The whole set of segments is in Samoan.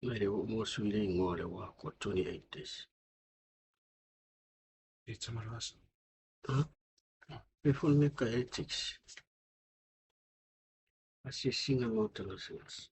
Ae le oo mo sui le igoa o le Wako 28 days. Ha? E foi le ka ethics. Asiasiga maota gasegase.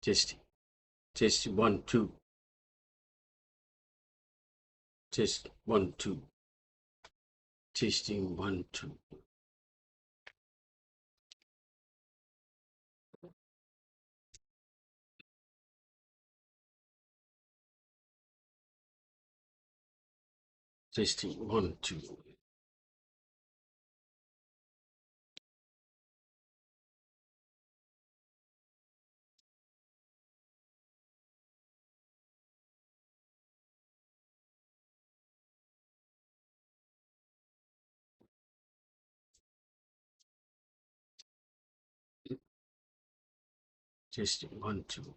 Test. Test 1 2. Test 1 2. Testing 1 2. Testing 1 2. Testing 1 2.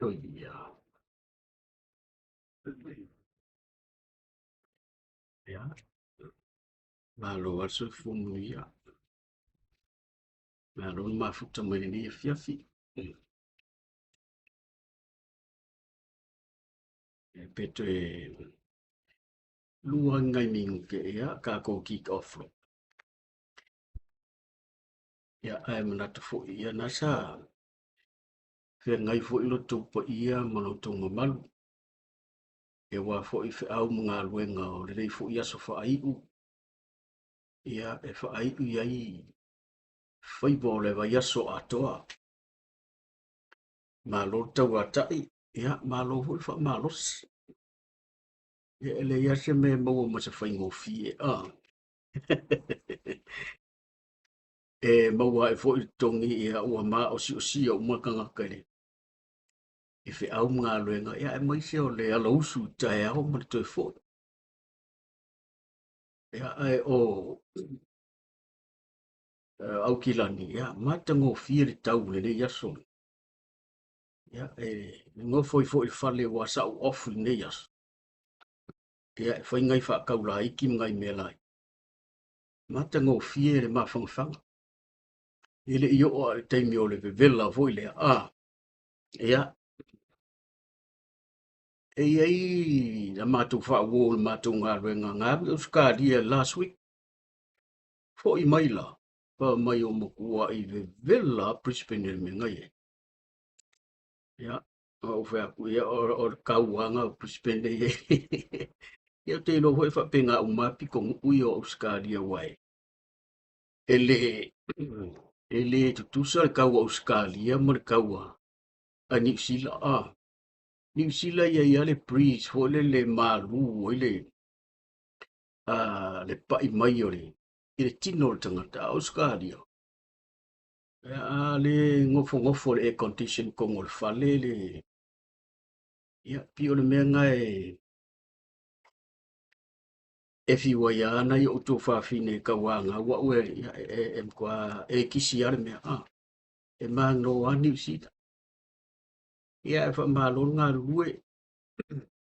Oh yeah. Ia. Malo lava le soifua manuia. Malo le mafuta mai lenei afiafi. E pe toe lua ngai minute ia tatou kick off loa. Ia ae manatu foi ia na sa feagai foi lo tou paia ma lo tou mamalu. E aua foi feau ma galuega o lenei foi aso faaiu, ia e faaiu i ai faiva o le vaiaso atoa. Malo le tauatai, ia malo foi le faamalosi. Ia, e leai lava se mea e maua ma se faigofie. E maua ae foi le totogi, ia, ua maosiosia uma tagata i le i feau ma galuega, ia, aemaise o le alausu i taeao ma le toe foi. Ia, ae o Aukilani, ia, matagofie le tau i lenei aso. Ia, e nofo ai foi i le fale ua sa ou off i lenei aso. Ia, e fai nai faatau laiti ma nai mea laiti. Matagofie le mafanafana. E le i oo lava i le taimi o le vevela foi lea. Ia, e i ai la matou faauo i le matou galuega na alu i Ausetalia last week. Foi mai la, fai mai o matuai vevela Brisbane i le mea na i ai. Ia, ou fai atu, ia, o le tauaga o Brisbane e i ai. Ia, ou te iloa foi e faapena uma lava pitonuu ia o Ausetalia, aua e le tutusa le tau o Ausetalia ma le tau a Niu Sila. Niu Sila e i ai lava le breeze foi lele malu ai le pai mai o le i le tino o le tagata. A o Ausetalia, a le nofonofo le air condition i totonu o le fale le, ia, pei o le mea lena e fiu ai lava nai ou tuafafine e tauanau au e matua ekisi lava le mea. E magno lava Niu Sila. Ia, e faamalo le galulue,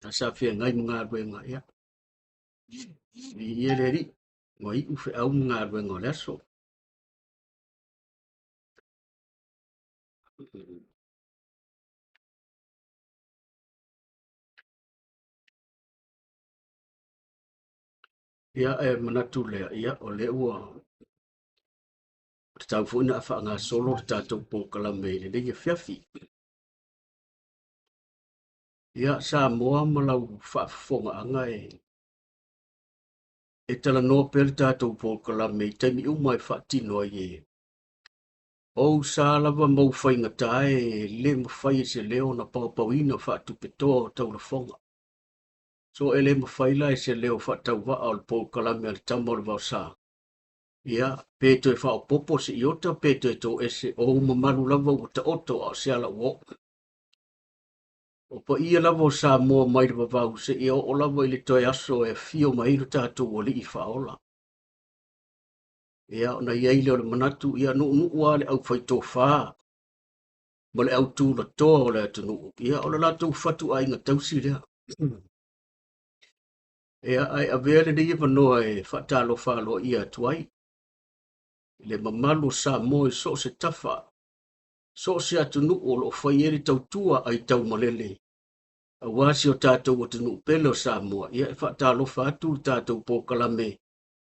a sa feagai ma galuega, ia, viia le Alii, ua iu feau ma galuega o le aso. Ia, e manatu lea, ia, o lea ua tatau foi ona faagasolo le tatou polokalame i lenei afiafi. Ia, Samoa ma lau faafofogaaga e talanoa pea le tatou polokalame i taimi uma e faatino ai e ou sa lava ma ou faigata e le mafai e se leo ona paopaoina faatupetoa o taulafoga. So e le mafai la e se leo faatauvaa o le polokalame a le Tama o le Vaosa. Ia, pe toe faaopoopo se iota pe toe toese, o ou mamalu lava ua taoto a o se ala ua oo. O paia lava o Samoa mai le vavau seia oo lava i le toe aso e afio mai ai lo tatou Alii Faaola. Ia, ona i ai lea o le manatu, ia nuunuu lava le aufaitofa ma le autulatoa o le atunuu, ia o le latou fatuaiga tausi lea. Ia, ae avea lenei avanoa e faatalofa aloaia atu ai i le mamalu o Samoa i so o se tafa, so o se atunuu o lo o fai ai le tautua aitaumalele aua si o tatou atunuu pele o Samoa. Ia, e faatalofa atu le tatou polokalame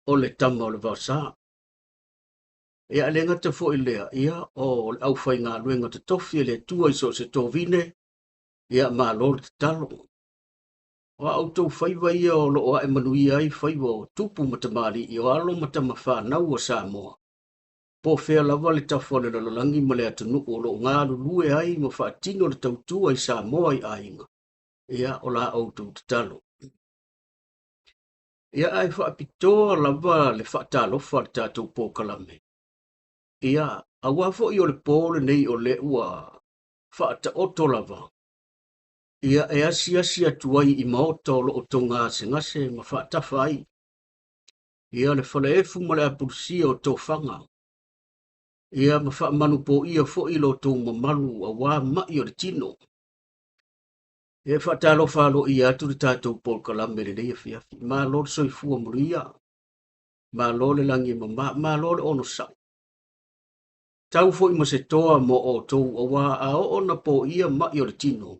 o le Tama o le Vaosa. Ia, e le gata foi lea, ia, o le aufaigaluega totofi e le Atua i so o se tovine, ia, malo le tatalo. O a outou faiva ia o lo o ae manuia ai faiva o tupu ma tamalii, o alo ma tamafanau o Samoa, po o fea lava le tafa o le lalolagi ma le atunuu o lo o galulue ai ma faatino le tautua i Samoa i aiga, ia, o la outou tatalo. Ia, ae faapitoa lava le faatalofa a le tatou polokalame. Ia, aua foi o le po lenei o lea ua faataoto lava, ia, e asiasi atu ai i maota o lo o togasegase ma faatafa ai, ia, le falaefu ma le apulusia o tofaga, ia, ma faamanupoia foi lo outou mamalu aua mai o le tino. E faatalofa aloaia atu le tatou polokalame i lenei afiafi. Malo le soifua manuia, malo le lagi e mama, malo le onosai. Tau foi ma se toa mo outou, aua a oo na poia mai o le tino,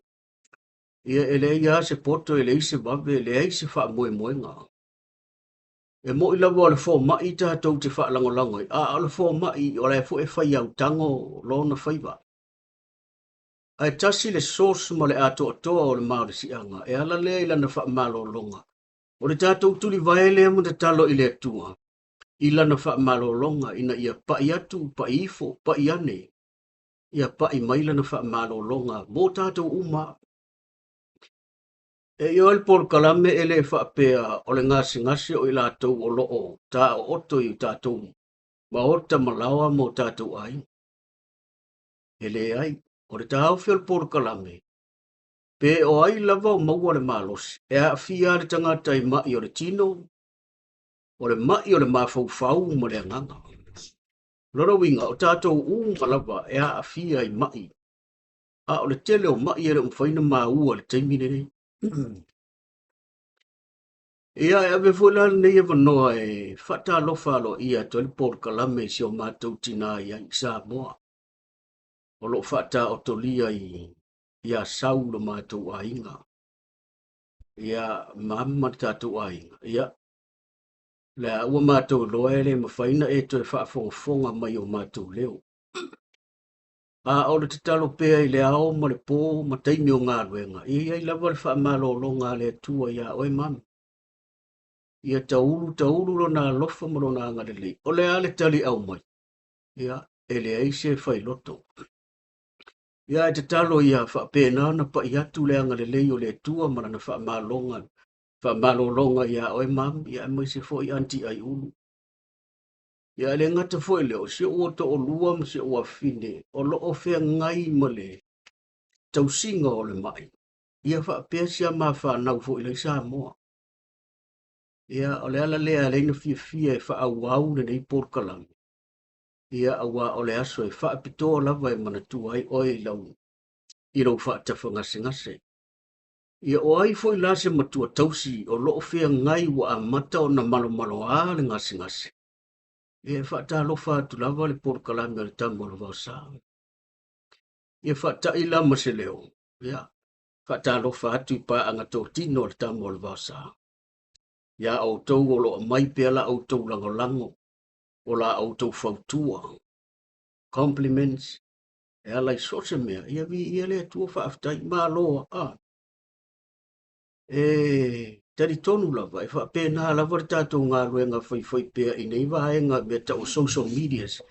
ia, e leai lava se poto, e leai se vave, e leai se faamoemoega. E moni lava o le fomai tatou te faalagolago ai, a o le fomai o la e foi e fai autago lona faiva. Ae tasi le source ma le atoatoa o le malosiaga e ala lea i lana faamalologa. O le tatou tulivae lea ma tatalo i le Atua i lana faamalologa ina ia pai atu, pai ifo, pai ane, ia pai mai lana faamalologa mo tatou uma. E ioe le polokalame e le faapea o le gasegase o i latou o lo o taooto i o tatou maota ma laoa ma o tatou aiga. E leai, o le taofi o le polokalame, pe o ai lava o maua le malosi, e aafia le tagata i mai o le tino, o le mai o le mafaufau ma le agaga. Lona uiga, o tatou uma lava e aafia i mai, a o le tele o mai e le o mafai ona maua i le taimi lenei. Ia, e ave foi la lenei avanoa e faatalofa aloaia atu ai le polokalame i si o matou tinā i ai i Samoa, o lo o faataotolia i Asau lo matou aiga. Ia, mam ma le tatou aiga. Ia, lea ua matou iloa e le mafai ona e toe faafogafoga mai o matou leo. A o le tatalo pea i le ao ma le po ma taimi o galuega, ia i ai lava le faamalologa a le Atua iā oe, mami. Ia taulu taulu lona alofa ma lona agalelei. O le a le tali aumai? Ia, e leai se failoto. Ia, e tatalo ia faapena ona pai atu le agalelei o le Atua ma lana faamalologa iā oe, mami, ia aemaise foi Aunty Aiulu. Ia, e le gata foi lea, o si ou toalua ma si ou afafine o lo o feagai ma le tausiga o le mai. Ia faapea si a ma whanau foi lai Samoa. Ia, o le ala lea leina fiafia e faaauau lenei polokalame. Ia, auā o le aso e faapitoa lava e manatua ai oe i lou faatafagasegase. Ia, o ai foi la se matua tausi o lo o feagai ua amata ona malomaloā le gasegase. Ia, e faatalofa atu lava le polokalame a le Tama o le Vaosa. Ia faatai la ma se leo. Ia, faatalofa atu i paaga totino a le Tama o le Vaosa. Ia outou o lo o aumai pea la outou lagolago, o la outou fautua, compliments, e ala i so o se mea, ia viia le Atua, faafetai, malo a. E talitonu lava, e faapena lava le tatou galuega faifai pea i nei vaega mea tau o social medias.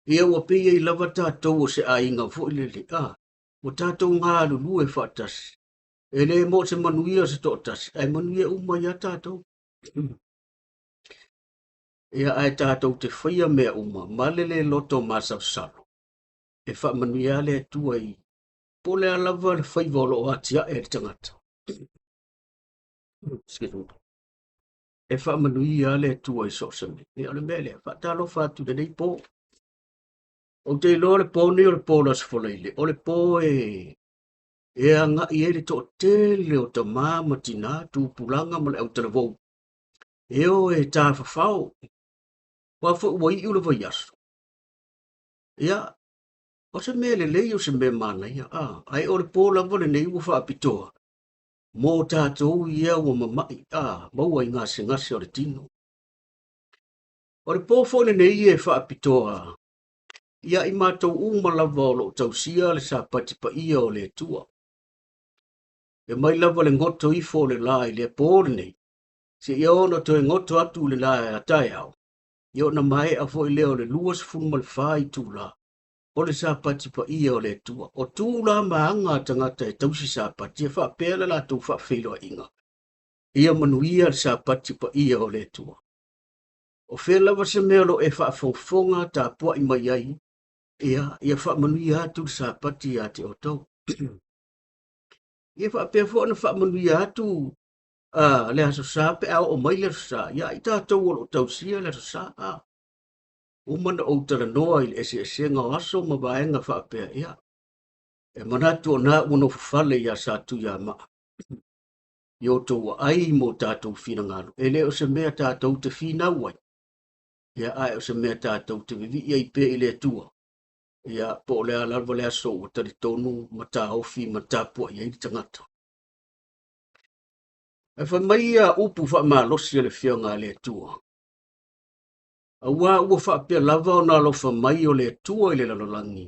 Ia ua pei ai lava tatou o se aiga foi lele, a, ua tatou galulue faatasi. E le mo se manuia o se toatasi, ae manuia uma ia tatou. Ia, ae tatou te faia mea uma, ma le le loto masalosalo, e faamanuia le Atua i po o le a lava le faiva o lo o atiae e le tagata. Excuse me. E faamanuia le Atua i so o se mea. Ia, o le mea lea, faatalofa atu i lenei po. Ou te iloa le po nei o le po o le Aso Faraile, o le po e agai ai le toatele o tamā ma tinā, tupulaga ma le autalavou, e o e tafafao, aua foi ua iu le vaiaso. Ia, o se mea lelei o se mea manaia, a, ae o le po lava lenei ua faapitoa mo tatou ia ua mama'i, a, maua i gasegase o le tino. O le po foi lenei e faapitoa ia i matou uma lava o lo o tausia le Sapati paia o le Atua. E mai lava le goto ifo o le la i le po lenei, seia ono toe goto atu le la a taeao, ia ona maea foi lea o le 24 itula o le Sapati paia o le Atua. O tu la ma aga a tagata e tausi Sapati e faapea le latou faafeiloaiga, ia manuia le Sapati paia o le Atua. O fea lava se mea o lo o e faafogafoga tapuai mai ai, ia, ia faamanuia atu le Sapati ia te outou. Ia faapea foi ona faamanuia atu le Aso Sa pe a oo mai le Aso Sa, ia i tatou o lo o tausia le Aso Sa. A, uma na ou talanoa i le eseesega o aso ma vaega faapea, ia, e manatu o na ua nofofale ia Satuiamaa i outou aai mo tatou finagalo. E le o se mea tatou te finau ai, ia, ae o se mea tatou te vivii ai pea i le Atua, ia, po o le a lava le aso ua talitonu ma taofi ma tapuai ai le tagata. Ae fai mai ia upu faamalosi a le Afioga a le Atua, auā ua faapea lava ona alofa mai o le Atua i le lalolagi,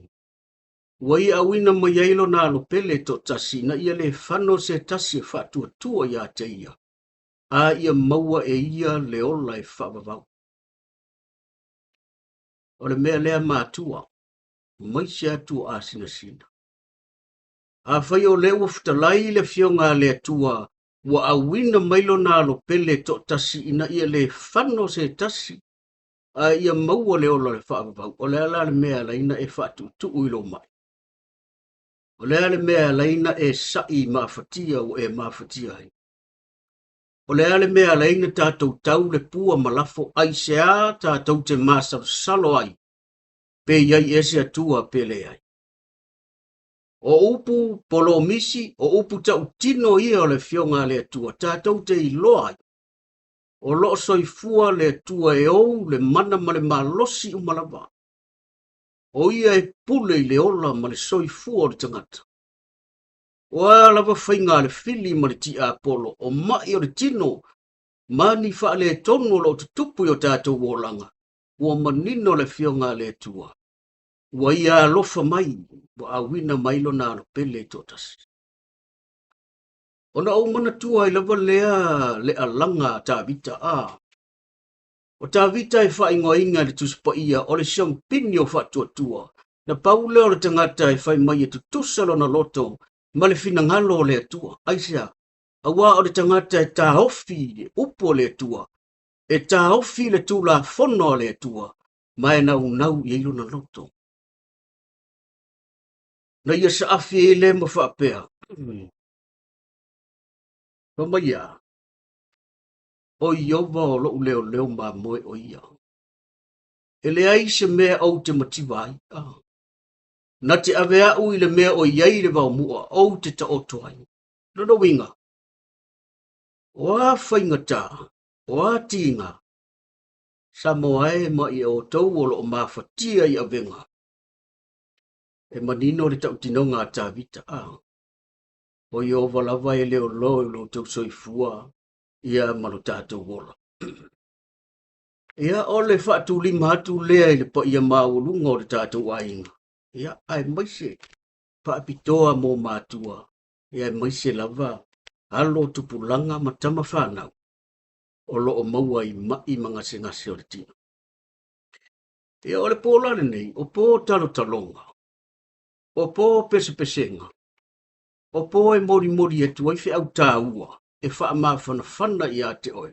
ua ia auina mai ai lona alo pele toatasi ina ia le fano se tasi e faatuatua ia te ia, a ia maua e ia le ola e faavavau. O le mea lea matua, mai se atu o asinasina. Afai o lea ua fetalai le Afioga a le Atua Ua auina mai lona alo pele toatasi ina ia le fano se tasi, a ia maua le ola o le faavavau. O le a la le mea e ala ai ona e faatuutuu i lou mai? O le a le mea e ala ai ona e sa'i i mafatia ua e mafatia ai? O le a le mea e ala ai ona tatou tau le pua ma lafo aisea tatou te masalosalo ai pe i ai ea se Atua pe leai? O upu polomisi, o upu tautino ia o le Afioga a le Atua tatou te iloa ai o lo o soifua le Atua e ou le mana ma le malosi uma lava. O ia e pule i le ola ma le soifua o le tagata. O a lava faiga a le fili ma le tiapolo, o ma'i o le tino ma ni faaletonu o lo o tutupu i o tatou olaga, ua manino le Afioga a le Atua, ua ia alofa mai, ua auina mai lona alo pele toatasi. Ona ou manatua ai lava lea le alaga a Tavita, a O Tavita e faaigoaina e le Tusi Paia o le siamupini o faatuatua, na pau lea o le tagata e fai mai e tutusa lona loto ma le finagalo o le Atua. Aisea? Auā o le tagata e taofi i le upu o le Atua, e taofi i le Tulafono a le Atua, ma e naunau i ai lona loto. Na ia saafi ai lea ma faapea, Fai mai ia, O Ieova o loʻu leoleo mamoe o ia. E leai se mea ou te mativa ai. Ah. Na te ave aʻu i le mea o i ai le vaomuʻa ou te taoto ai. Lona uiga, o a faigata, o a tiga, Samoa e ma i outou o lo o mafatia i avega. E manino le tautinoga a Tavita, ah. O Ieova lava e leoleo i lo outou soifua ia ma lo tatou ola. Ia, o le faatulima atu lea i le paia maualuga o le tatou aiga, ia, aemaise faapitoa mo matua, ia, aemaise lava alo, tupulaga ma tama fanau o lo o maua i maʻi ma gasegase o le tino. Ia, o le pō la lenei, o pō talotaloga, o pō pesepesega, o pō e molimoli atu ai feau taua e faamafanafana ia te oe,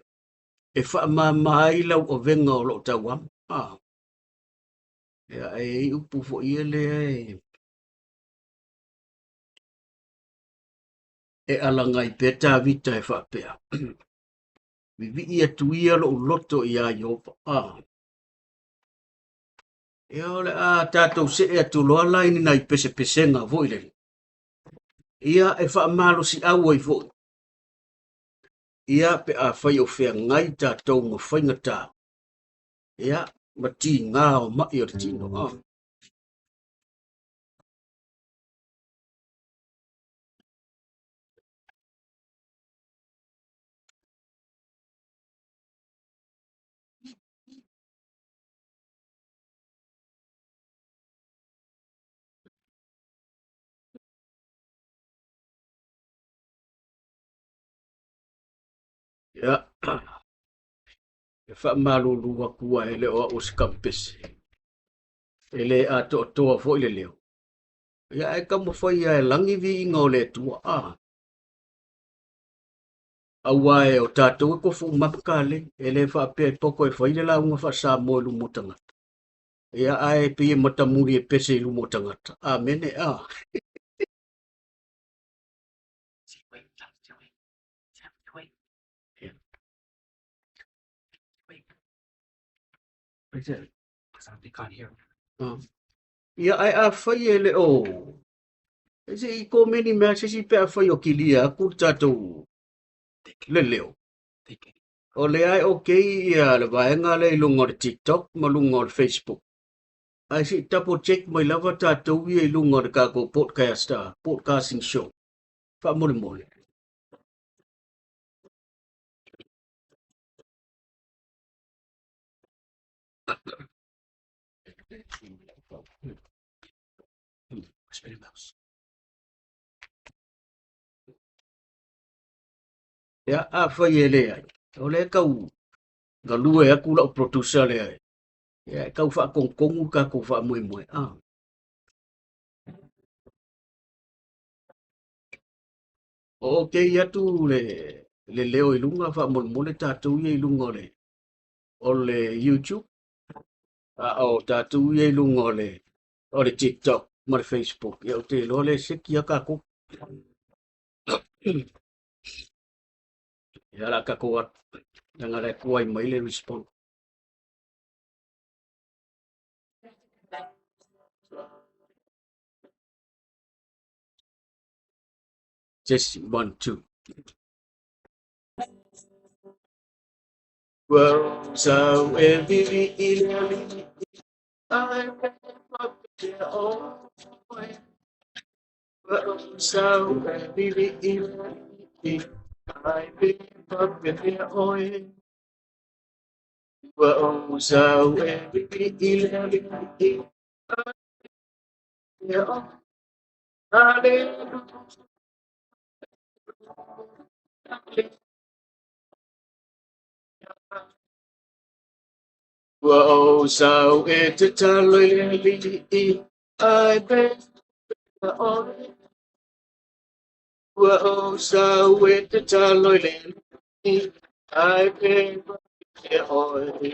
e faamama ai lau avega o lo o tauama. Ah. Ia, e i ai upu foi ia lea e alaga ai pea Tavita e faapea, Vivii atu ia loʻu loto iā Ieova. Ah. Ia, o le a tatou see atu loa la i ni nai pesepesega foi lele. Ia, e faamalosiau ai foi. Ia, pe afai o feagai tatou ma faigata, ia, ma tigā o maʻi o le tino. Ah. Ia, e faamalulu atu aua e le o au o se kampese. E le atoatoa foi le leo. Ia, ae taumafai lava e lagi viiga o le Atua. A. Aua e o tatou e tofu uma ma kalei. E le faapea e poto e fai le lauga faa-Samoa i luma o tagata. Ia, ae pei e matamuli e pese i luma o tagata. Amene. A. Ia, ae afai e le o e se i komeni mai se isi pe afai o kilia atu le tatou le leo. O lea e okay ia le vaega lea i luga o le TikTok ma luga o le Facebook. Ae se i double check mai lava tatou ia i luga o le tatou podcast, podcasting show. Faamolemole. Ia, afai e leai, o lea e tau galue atu lau producer lea, ia, e tau faatonutonu le tatou faamoemoe. Ah. O okei atu le leo i luga faamolemole tatou ia i luga o le YouTube, a o tatou ia i luga o le TikTok ma le Facebook. Ia ou te iloa le seki a tatou. Ia la tatou atu. Leaga la e tuai mai le response. Test 1, 2. Ua ou sau e vili i le alii ai faapea oe. Ua ou sau e vili i le alii ai faapea oe. Ua ou sau e vili i le alii ai faapea oe. Hallelujah. Ua ou sau e tatalo i le alii ai pea oe. Ua ou sau e tatalo i le alii ai pea oe.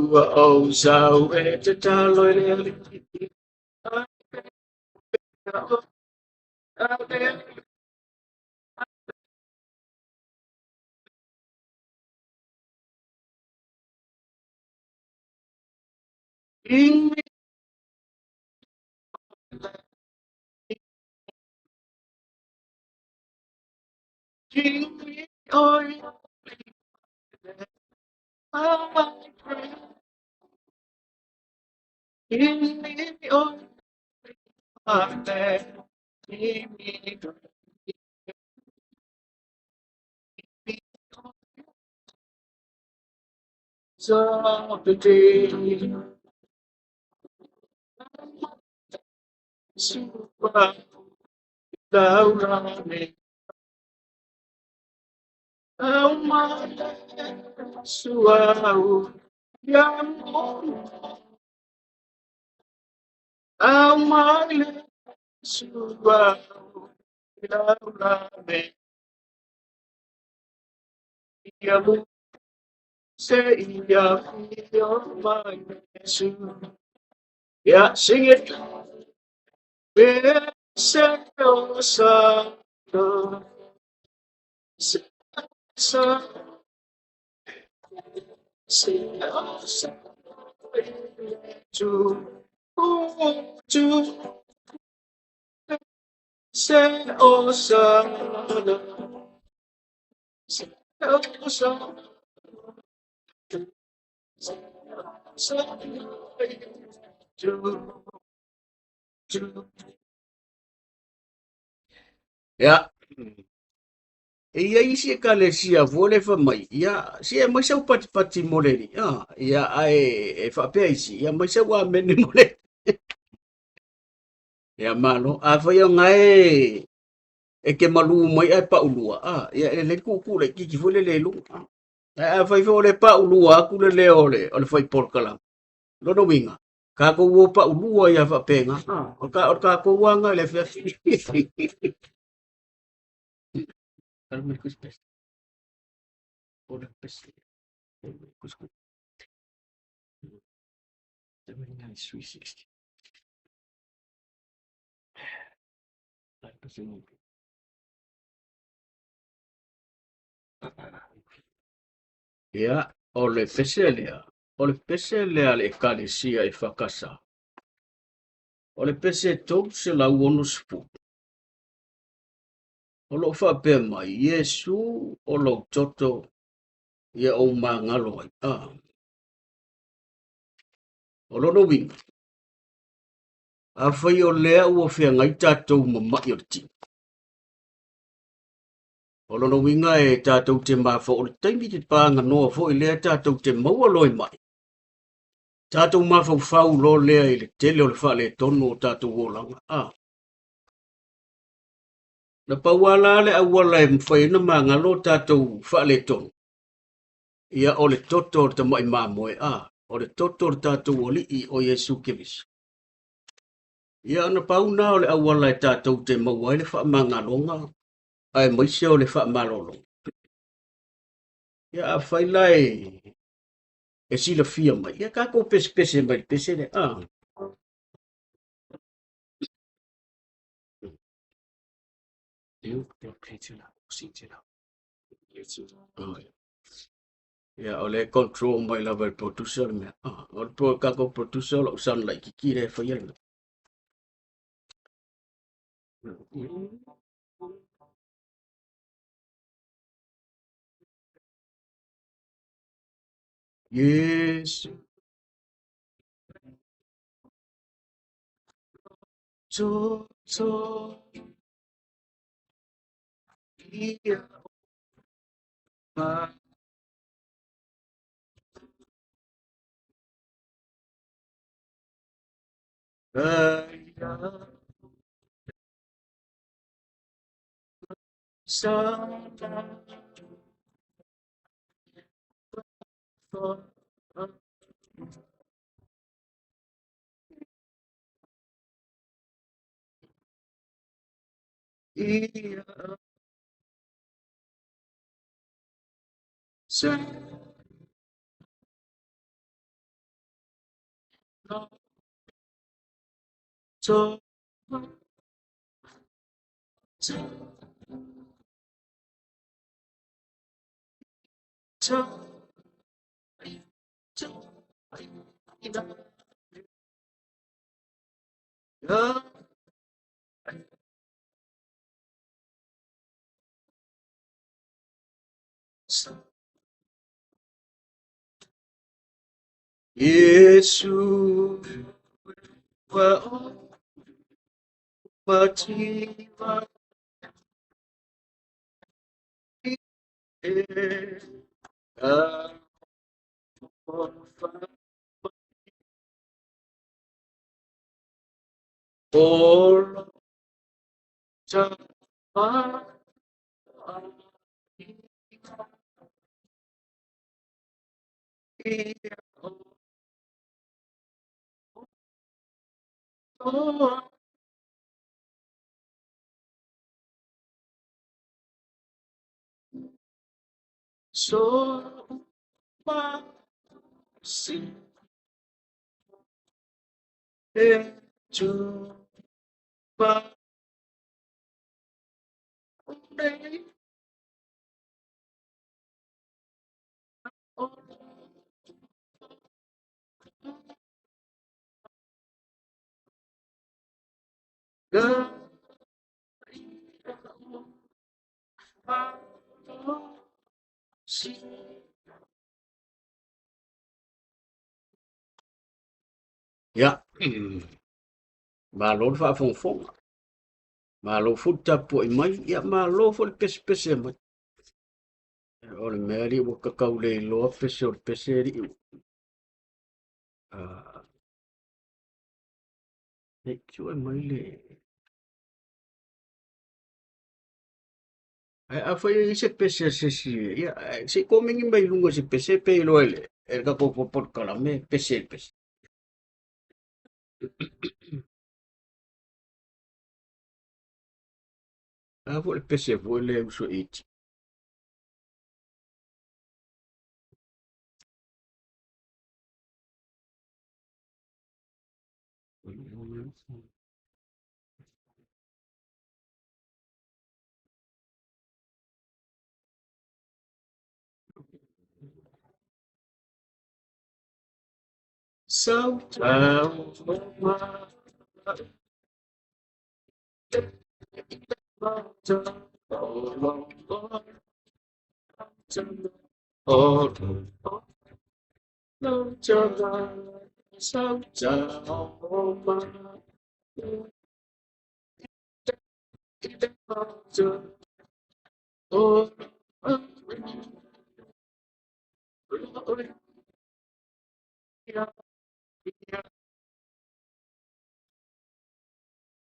Ua ou sau e tatalo i le alii ai pea oe. Hallelujah. Yeah, sing it. Yeah. E ia isi e kalesia fua le fa mai, ia, si e mai sau patipati mo le ni, ah, ia, ae e faapea isi, ia mai sau amene mo le. Ia malo, a fai o ngae e ke malu mai ai paulua, ah, ia e le kuku le kiki fua le le lunga, ah. Ae a fai foi o le paulua aku le leo o le fai polokalamu. Lona uiga, tatou o paulua ia faapena, ah, o tatou aga i le afiafi. Ia, o le pese lea, o le pese lea a le Ekalesia e Fakasa, o le pese 360. O lo o faapea mai, Iesu o lou toto ia ou magalo ai. Ah. O lona uiga, afai o lea ua feagai tatou ma ma'i o le tino, o lona uiga e tatou te mafau, o le taimi te paganoa foi lea tatou te maua loa i ma'i, tatou mafaufau loa lea i le tele o le faaletonu o tatou olaga. Ah. Na pau lava la le auala e mafai ai ona magalo o tatou faaletonu, ia o le toto o le tamai mamoe, a, o le toto o le tatou Alii o Iesu Keriso. Ia ona pau lena o le auala e tatou te maua ai le faamagaloga aemaise o le faamalologa. Ia afai la e silafia mai, ia tatou pesepese mai le pese lea. Ah. Ia, o lea e control mai lava e le producer le mea. Ah, o le tatou producer o lou son laitiiti lea e faia le mea. Yes. To to ia ma ia sa ia sa to to to Yesu wa o mativa e olo ta so ma si e tu pa ne o ga si. Ia, malo le faafogafoga, malo foi le tapuai mai, ia malo foi le pesepese mai. O le mea alii ua kakau le iloa pese o le pese alii. E sue mai le... Ae afai e i ai se pese a se isi, ia, se i komeni mai i luga i se pese pe iloa e le tatou polokalame pese e le pese. A foi le pese foi le uso iti.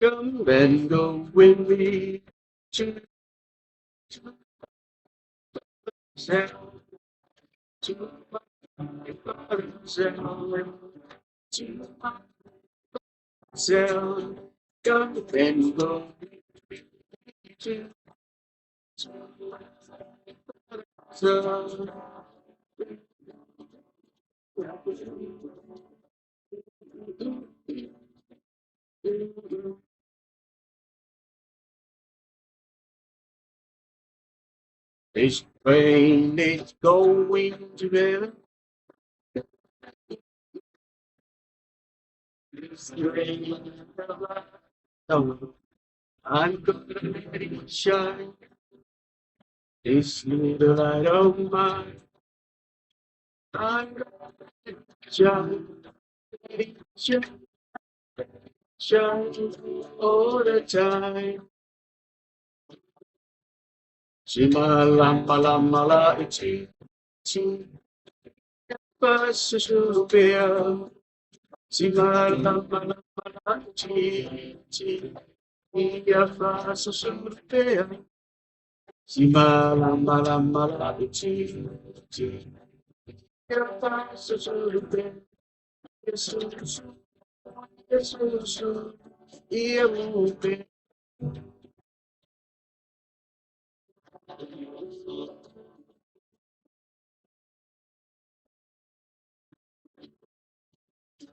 Come and go with me to to myself, to myself. And go to This train is going to heaven. This train I'm gonna let it shine. This little light of mine, I'm gonna let it shine. Let it shine, shine all the time. Shima lama lama la ichi chi pasusupea. Shima lama lama la ichi chi ia fasusupea. Shima lama lama la ichi chi ia fasusupea. Jesus, Jesus, ia mupe.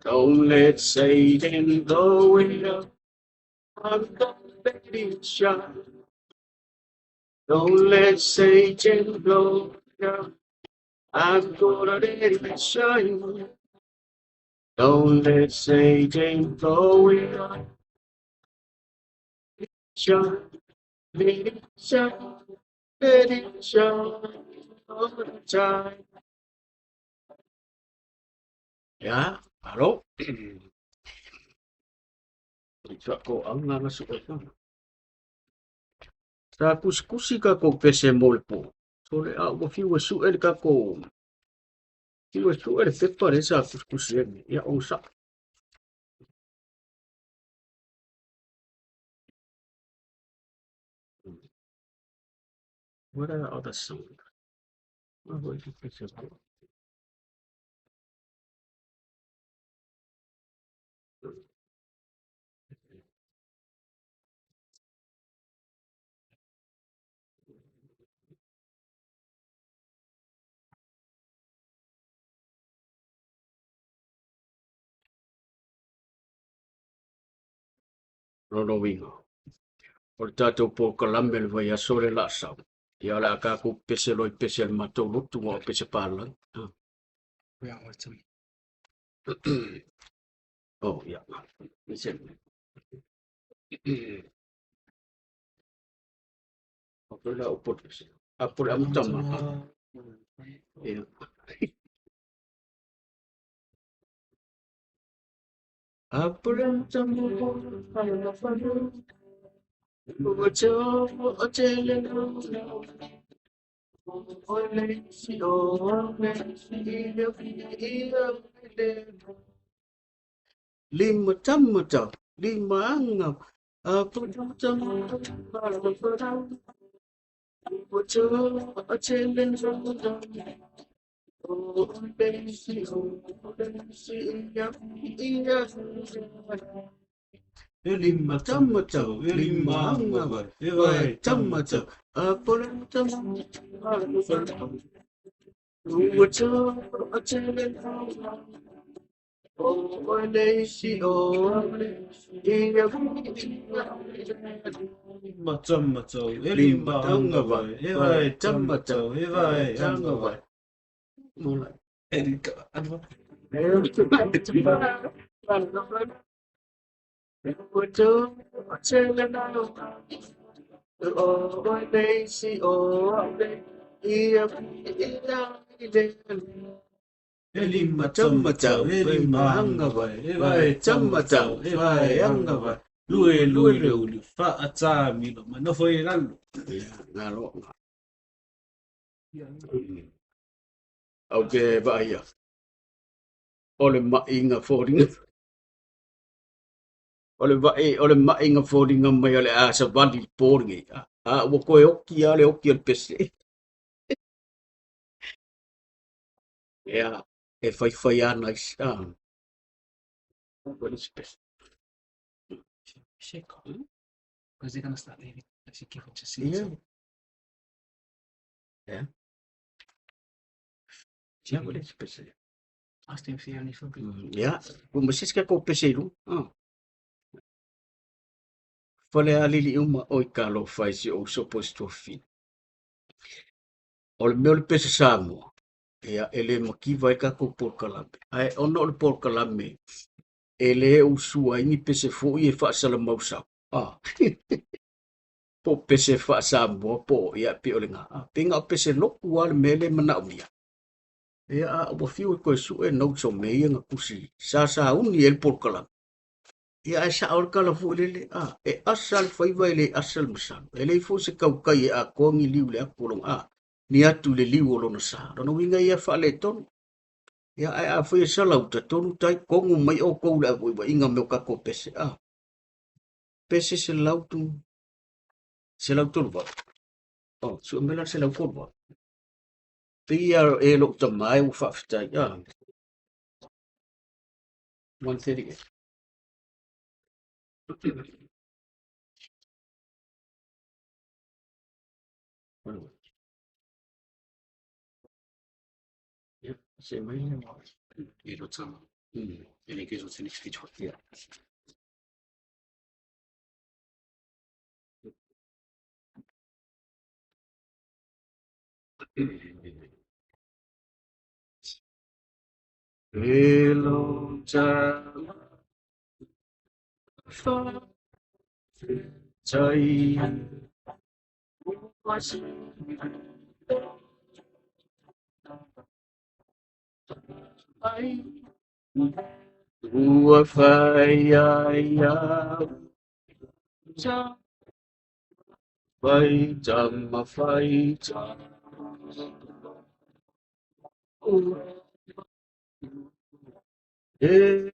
Don't let Satan blow it up. I'm gonna let it shine. Don't let Satan blow it up. I'm gonna let it shine. Don't let Satan blow it up. Shine, let it shine, let it shine all the time. Ya, alo. Ko au na su e Sa kusikusi ka ko pese mo le po. So le a ua fiu e su e le ka ko. Fiu e su e le pepa le sa kusikusi e ni. Ia o sa. What are the other songs? What is it? Lona uiga, o le tatou polokalame le vaiaso le laa sau. Ia o le a tatou pese loa i pese a le matou lotu ma o pese palagi. Oh, ia. O la o pole. A pole amutama. Ia. A pole amutama. Ua te o te le o le si o le si le i le lima tamata lima anga a pole amutama. Ua te o te le o le si o le si ia ia lima tamata lima anga vai tamata a pole amutama. Ua te o te le o le si o le ia Lima tamata, e lima lima anga anga vai vai, e vai vai tamata tamata, e vai anga anga vai vai. Mola. Erika, anwa. E lima tamata, e lima anga vai, e vai tamata, e vai anga vai. Lue lue le ulu fa ata milo manofo e lalo. Au te vaai o le maʻiga foliga o le vaai o le maʻiga foliga mai o le a savali i le po lenei a ua toe oki lava le oki o le pese. Ia e faifai ana i a. Shit. Because they're gonna start leaving. Actually give it to see. Yeah. Yeah. Ia ua le se pese. Ask them if they have any food. Ia, ua ma se isi tatou pese i luga. Ah. Falealili uma oi talofa i si ou uso po o si tuafafine. O le mea o le pese Samoa, ia e le mativa ai le tatou polokalame. Ae ona o le polokalame e le usua ai ni pese foi e faasalalau. Ah. Po o pese faa-Samoa po o ia pei o lena. Ah, pei na o pese lotu lava le mea lea e manaomia. Ia, a ua fiu e toe sue notes o mea ia na tusi sa sauni ai le polokalame. Ia, ae sao le tala foi lele, ah, e asa le faiva e le asa le masalo. E leai foi se tautai e atoa ni liu i le atu o lona, ah, ni atu i le liu o lona sa. Lona uiga ia e faaletonu. Ia, ae afai e sala uta tonu tai, tonu mai outou i le auvaivaiga mea o tatou pese, ah. Pese 138. Oh, sue mai la le 138. Pei lava e lou tama e ua faafetai, ah. 138. Ia, se mai le E lo tama. And it goes on to the next page. Yeah. E lou tama faafetai ua Ua fai ai au fai tama fai tama e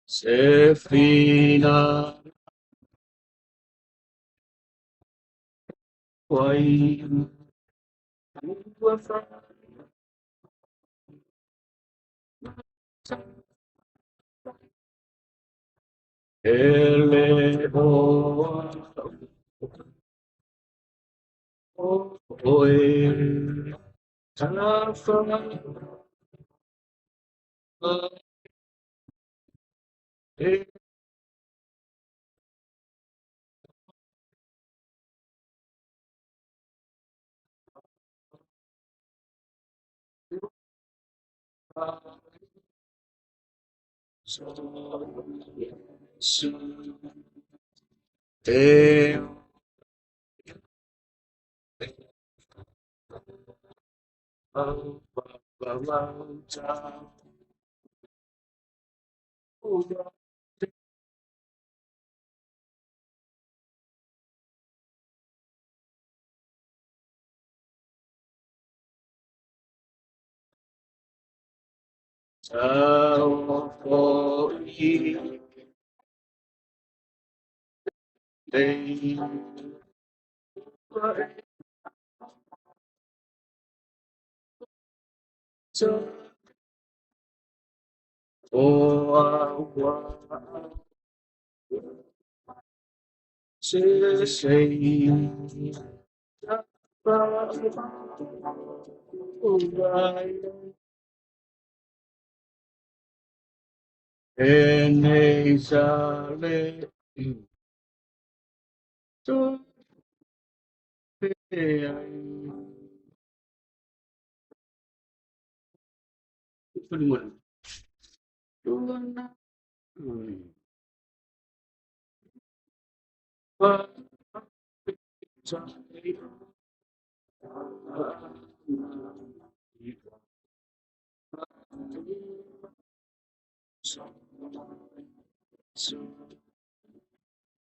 Se fina ai ua Ele oa oe tafa e te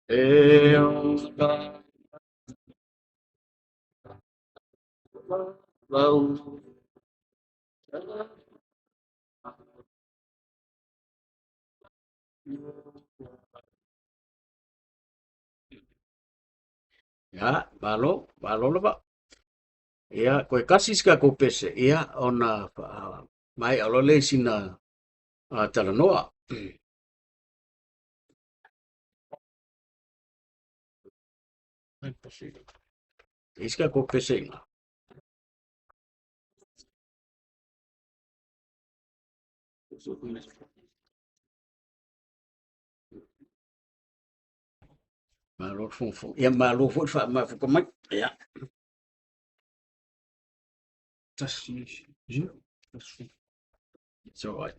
E ola lau. Ia, malo, malo lava. Ia, koe kasi si tatou pese, ia, ona maea loa lea i sina talanoa. E isi tatou pese i ina. Malo le fofoga. Ia malo foi le faamafuta mai. Ia. Tasi, tasi. It's all right.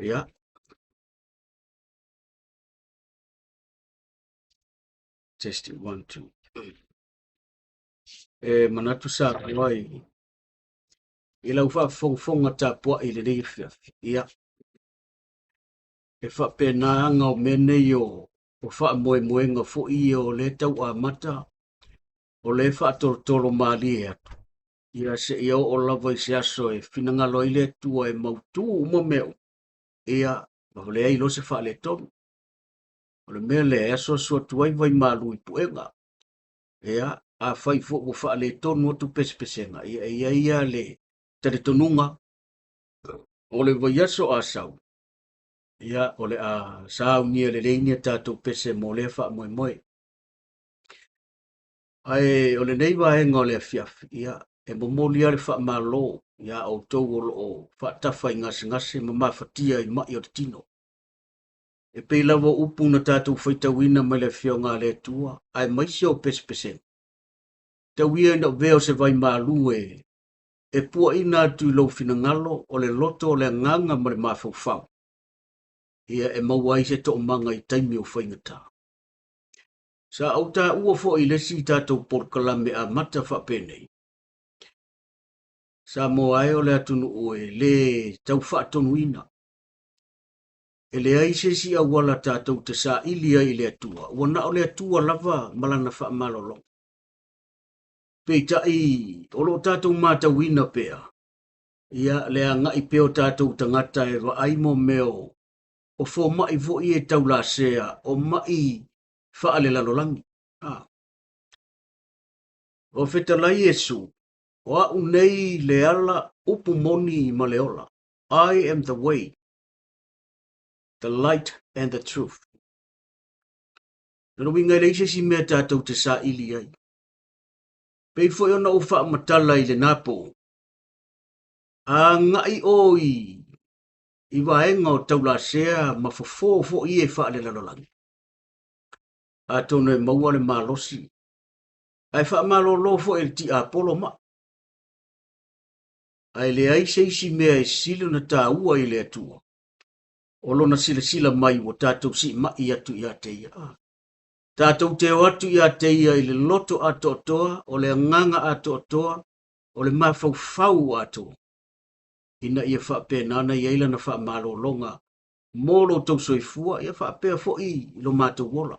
Ia. Testing one, two. E manatu sa ai i lau faafogafoga tapuai i lenei afiafi. Ia. E faapena aga o mea nei o faamoemoega foi ia o lea tau amata, o lea faatolotolo malie atu. Ia seia oo lava i se aso e finagalo ai le Atua e mautu uma mea uma. Ia, ma leai loa se faaletonu. O le mea lea e asuasu atu ai vaimalu i puega. Ia, afai foi ua faaletonu atu pesepesega, ia e i ai lava le talitonuga o le vaiaso a sau, ia, o le a saunia lelei ni a tatou pese mo lea faamoemoe. Ae o lenei vaega o le afiafi, ia, e momoli lava le faamalo iā outou o lo o faatafa i gasegase ma mafatia i ma'i o le tino. E pei lava o upu na tatou faitauina mai le Afioga a le Atua, aemaise o pesepesega. Tau ia ina avea o se vaimalu e puaina atu i lou finagalo o le loto o le agaga ma le mafaufau, ia e maua ai se toomaga i taimi o faigata. Sa ou taua foi i le isi tatou polokalame amata faapenei, Samoa e o le atunuu e lē tau faatonuina. E leai se isi auala tatou te saili ai i le Atua, ua na o le Atua lava ma Lana faamalologa. Peitai, o lo o tatou matauina pea, ia, le agai pea o tatou tagata e vaai mo mea o fomai foi e taulasea o ma'i faalelalolagi. A. Ua fetalai Iesu, O a'u nei le ala upu moni ma le ola, I am the way, the light and the truth. Lona uiga e leai se isi mea tatou te saili ai. Pei foi ona ou faamatala i lena pō, agai ʻoe i vaega o taulasea ma fofo foi e faalelalolagi. Atonu e maua le malosi, ae faamalolo foi e le tiapolo maʻi. Ae leai se isi mea e sili ona taua i le Atua, o lona silasila mai ua tatou siimai atu ia te ia. Tatou te o atu ia te ia i le loto atoatoa, o le agaga atoatoa, o le mafaufau atoa, ina ia faapena ona i ai lana faamalologa mo lo outou soifua, ia faapea foi i lo matou ola.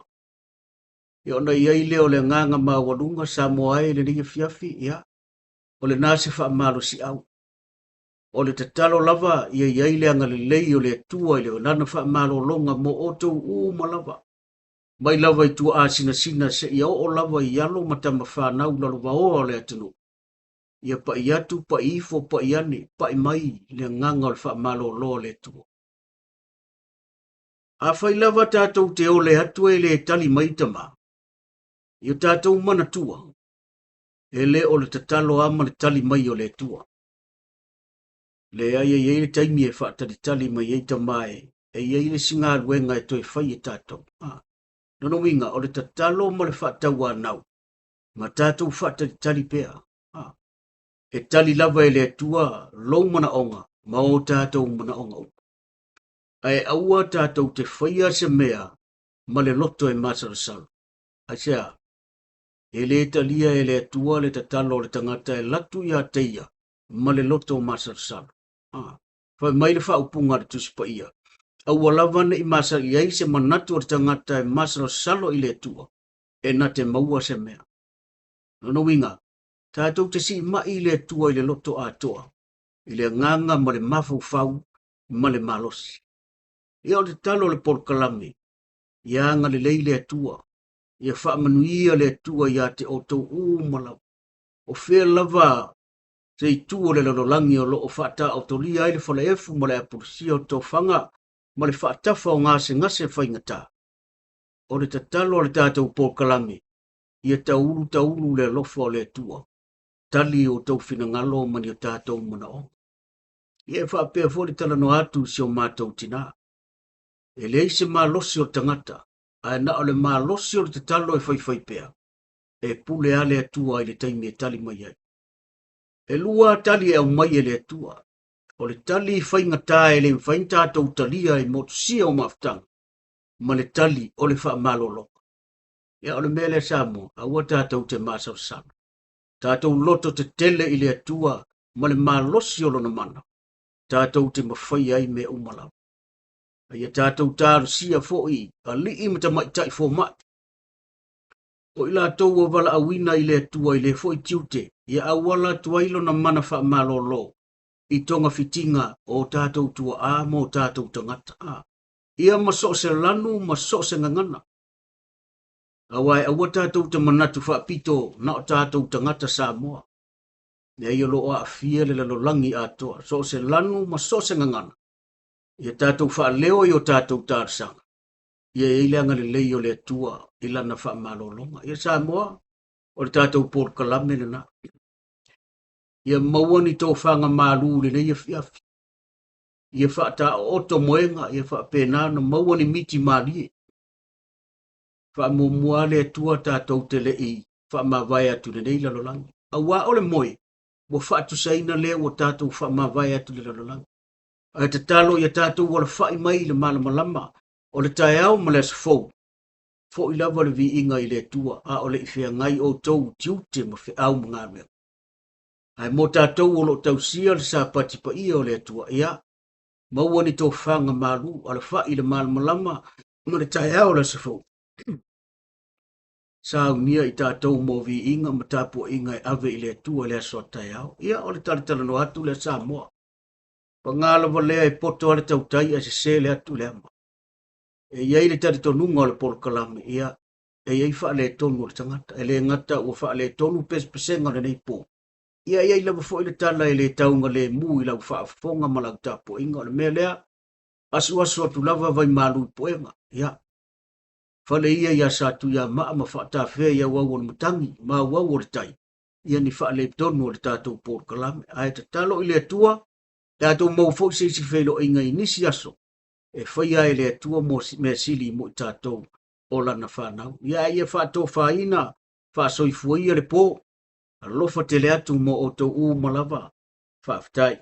Ia ona i ai lea o le agaga maualuga Samoa e i lenei afiafi, ia, o lena se faamalosiau. O le tatalo lava ia i ai le agalelei o le Atua i lana faamalologa mo outou uma lava, mai lava i tuaasinasina seia oo lava i alo ma tama fanau lalovaoa o le atunuu, ia paʻi atu, paʻi ifo, paʻi ane, paʻi mai le agaga o le faamalolo a le Atua. Afai lava tatou te ole atu e le tali mai Tama, i o tatou manatua, e le o le tatalo a ma le tali mai o le Atua. Leai, e i ai le taimi e faatalitali mai ai Tama e i ai le isi galuega e toe fai e tatou. Lona uiga, o le tatalo ma le faatauanau, ma tatou faatalitali pea. E tali lava e le Atua lou manaoga ma o tatou manaoga uma. Ae aua tatou te faia se mea ma le loto e masalosalo. Aisea? E le talia e le Atua le tatalo o le tagata e latu ia te ia ma le loto masalosalo. Fai mai le faaupuga a le Tusi Paia, Aua lava ne i masali ai se manatu o le tagata e masalosalo i le Atua, e na te maua se mea. Lona uiga, tatou te siimai i le Atua i le loto atoa, i le agaga ma le mafaufau ma le malosi. Ia o le tatalo o le polokalame, ia agalelei le Atua, ia faamanuia le Atua ia te outou uma lava. O fea lava se itu o le lalolagi o lo o faataotolia ai le falaefu ma le apulusia o tofaga ma le faatafa o gasegase faigata. O le tatalo a le tatou polokalame, ia taulu taulu le alofa o le Atua, tali o outou finagalo ma ni o tatou manaoga. Ia e faapea foi le talanoa atu i si o matou tinā. E leai se malosi o le tagata, ae na o le malosi o le tatalo e faifai pea, e pule lava le Atua i le taimi e tali mai ai. E lua tali e aumai e le Atua. O le tali faigata e le mafai ona tatou talia i motusia o mafutaga, ma le tali o le faamalologa. Ia o le mea lea Samoa, aua tatou te masalosalo. Tatou loto tetele i le Atua ma le malosi o lona mana, tatou te mafaia ai mea uma lava. A ia tatou talosia foi alii ma tamaitai fomai. O i latou ua valaauina i le Atua i lea foi tiute, ia auala atu ai lona mana faamalolo i togafitiga o tatou tuaa ma o tatou tagata. Ia ma so o se lanu ma so o se gagana. Aua e aua tatou te manatu faapito na o tatou tagata Samoa. Leai o lo o aafia le lalolagi atoa, so o se lanu ma so o se gagana. Ia tatou faaleo i o tatou talosaga. Ia i ai le agalelei o le Atua i lana faamalologa. Ia Samoa, o le tatou polokalame lena. Ia maua ni tofaga malu i lenei afiafi. Ia faataooto moega, ia faapena ona maua ni miti malie. Faamuamua le Atua tatou te le i faamavae atu i lenei lalolagi. Aua o le moe, ua faatusaina lea ua tatou faamavae atu i le lalolagi. Ae tatalo ia tatou alafai mai i le malamalama o le taeao ma le aso fou. Foi lava le viiga i le Atua, a o le i feagai outou i tiute ma feau ma galuega. Ae mo tatou o lo o tausia le Sapati paia o le Atua, ia, maua ni tofaga malu, alafai i le malamalama ma le taeao o le aso fou. Saunia i tatou mo viiga ma tapuaiga e ave i le Atua i le aso a taeao. Ia, o le talatalanoa atu lea Samoa. Paga lava lea e poto lava le tautai ae sese le atu i le ama. E i ai le talitonuga o le polokalame, ia, e i ai faaletonu o le tagata. E le gata ua faaletonu pesepesega o lenei po, ia e i ai lava foi le tala e le taugalemu i lau faafofoga ma lau tapuaiga. O le mea lea, asuasu atu lava vaimalu i puega. Ia, fale ia iā Satuiamaa ma faatafea i auau o le matagi ma auau o le tai, ia ni faaletonu o le tatou polokalame. Ae tatalo i le Atua, tatou maua foi se isi feiloaiga i nisi aso e faia ai e le Atua mo mea sili mo i tatou o lana fanau. Ia a ia faatofaina, faasoifuaia le po, alofa tele atu mo outou uma lava. Faafetai.